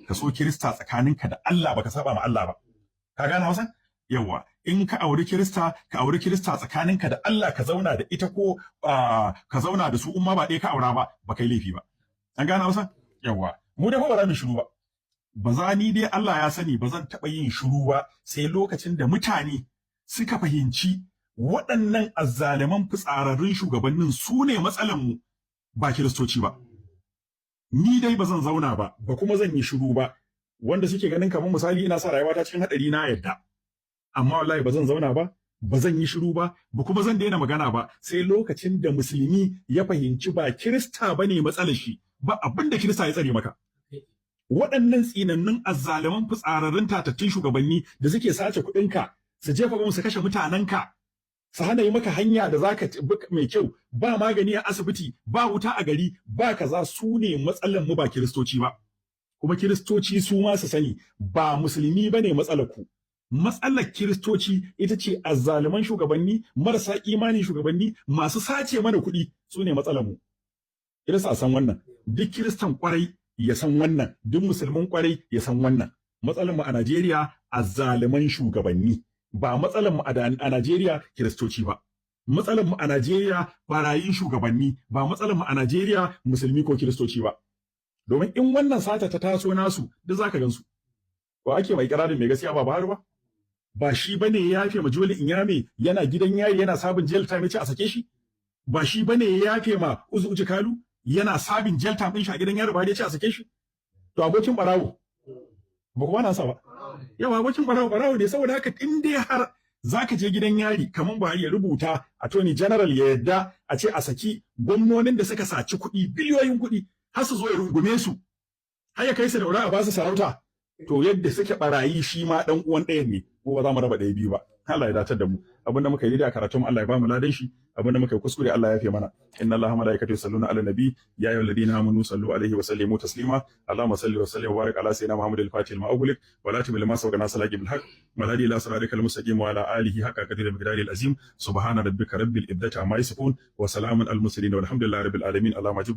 Ka so Kirista tsakaninka da Allah, baka saba ma Allah ba. Ka gane Hausa? Yawa, in ka auri Kirista, ka auri Kirista tsakaninka da Allah, ka zauna da ita ko ka zauna da su, in ma ba ɗaya ka aura ba, ba kai laifi ba. An gane Hausa? Yawa, mu dai fa ba za mu shiru ba. Ba za ni dai, Allah ya sani, ba zan taɓa yin shiru ba sai lokacin da mutane suka fahimci waɗannan azzaluman fitsararrun shugabannin su ne mu, ba Kiristoci ba. Ni dai ba zan zauna ba, ba kuma zan yi shiru ba. Wanda suke ganin kamar misali ina sa rayuwata cikin haɗari, na yadda, amma wallahi ba zan zauna ba, ba zan yi shiru ba, ba kuma zan daina magana ba sai lokacin da Musulmi ya fahimci ba Kirista bane matsalar shi ba. Abin da Kirista ya tsare maka, waɗannan tsinannun azzaluman fitsararrun tatattun shugabanni da suke sace kuɗinka, su jefa bom, su kashe mutanenka, su hana yi maka hanya da zaka mai kyau, ba magani a asibiti, ba wuta a gari, ba kaza, su ne matsalar mu, ba Kiristoci ba. Kuma Kiristoci su ma su sani, ba Musulmi bane matsalar ku. Matsalar Kiristoci ita ce azzaluman shugabanni, marasa imanin shugabanni masu sace mana kuɗi, su ne matsalar mu. Kirista san wannan, duk Kiristan kwarai ya san wannan, duk Musulmin kwarai ya san wannan. Matsalar mu a Najeriya azzaluman shugabanni, ba matsalar mu a Najeriya Kiristoci ba. Matsalar mu a Najeriya barayin shugabanni, ba matsalar mu a Najeriya Musulmi ko Kiristoci ba. Domin in wannan sata ta taso nasu, duk zaka gansu. Ba ake mai kirarin mai gaskiya ba, Buhari ba, ba shi bane ya yafe ma Jolly Nyame yana gidan yari, yana serving jail time, yace a sake shi? Ba shi bane ya yafe ma Uzu Uji Kalu yana serving jail time din shi a gidan yari ba, ya ce a sake shi? To abokin barawo ba kuma na sa ba. Yawa, abokin barawo barawo ne. Saboda haka in dai har zaka je gidan yari kamar Buhari ya rubuta, Attorney General ya yadda a ce a saki gwamnonin da suka saci kuɗi, biliyoyin kuɗi, har su zo ya rungume su, har ya kai su Daura a ba su sarauta, to yadda suke barayi, shi ma dan uwan ɗayan ne. Ko ba za mu raba ɗaya biyu ba. Allah ya dacar da mu. Abinda muka yi daidai a karatun, Allah ya ba mu ladan shi. Abinda muka yi kuskure, Allah ya yafe mana. إن الله وملائكته يصلون على النبي يا أيها الذين آمنوا صلوا عليه وسلموا تسليما. اللهم صل وسلم وبارك على سيدنا محمد الفاتح لما أغلق والخاتم لما سبق ناصر الحق بالحق والهادي إلى صراطك المستقيم وعلى آله حق قدره ومقداره العظيم. سبحان ربك رب العزة عما يصفون وسلام على المرسلين والحمد لله رب العالمين. اللهم اجب